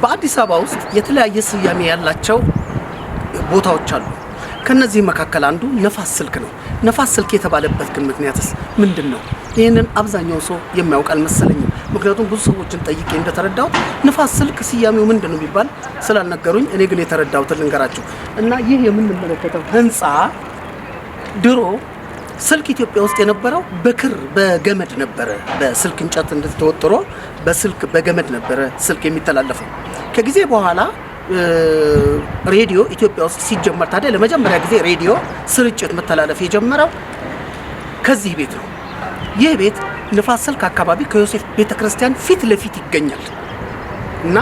በአዲስ አበባ ውስጥ የተለያየ ስያሜ ያላቸው ቦታዎች አሉ። ከነዚህ መካከል አንዱ ነፋስ ስልክ ነው። ነፋስ ስልክ የተባለበት ግን ምክንያትስ ምንድን ነው? ይህንን አብዛኛው ሰው የሚያውቅ አልመሰለኝም። ምክንያቱም ብዙ ሰዎችን ጠይቄ እንደተረዳሁት ንፋስ ስልክ ስያሜው ምንድን ነው ቢባል ስላልነገሩኝ፣ እኔ ግን የተረዳሁትን ልንገራችሁ እና ይህ የምንመለከተው ህንፃ ድሮ ስልክ ኢትዮጵያ ውስጥ የነበረው በክር በገመድ ነበረ። በስልክ እንጨት እንደተወጥሮ በስልክ በገመድ ነበረ ስልክ የሚተላለፈው። ከጊዜ በኋላ ሬዲዮ ኢትዮጵያ ውስጥ ሲጀመር ታዲያ ለመጀመሪያ ጊዜ ሬዲዮ ስርጭት መተላለፍ የጀመረው ከዚህ ቤት ነው። ይህ ቤት ንፋስ ስልክ አካባቢ ከዮሴፍ ቤተክርስቲያን ፊት ለፊት ይገኛል እና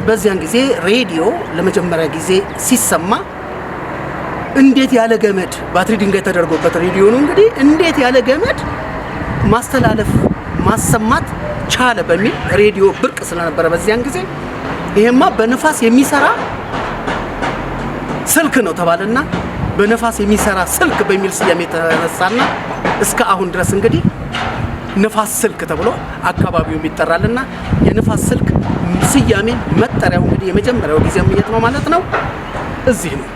በዚያን ጊዜ ሬዲዮ ለመጀመሪያ ጊዜ ሲሰማ እንዴት ያለ ገመድ፣ ባትሪ ድንጋይ ተደርጎበት ሬዲዮ ነው እንግዲህ፣ እንዴት ያለ ገመድ ማስተላለፍ ማሰማት ቻለ በሚል፣ ሬዲዮ ብርቅ ስለነበረ በዚያን ጊዜ፣ ይሄማ በንፋስ የሚሰራ ስልክ ነው ተባለና በንፋስ የሚሰራ ስልክ በሚል ስያሜ የተነሳና እስከ አሁን ድረስ እንግዲህ ንፋስ ስልክ ተብሎ አካባቢው ይጠራልና የንፋስ ስልክ ስያሜ መጠሪያው እንግዲህ የመጀመሪያው ጊዜ የት ነው ማለት ነው? እዚህ ነው።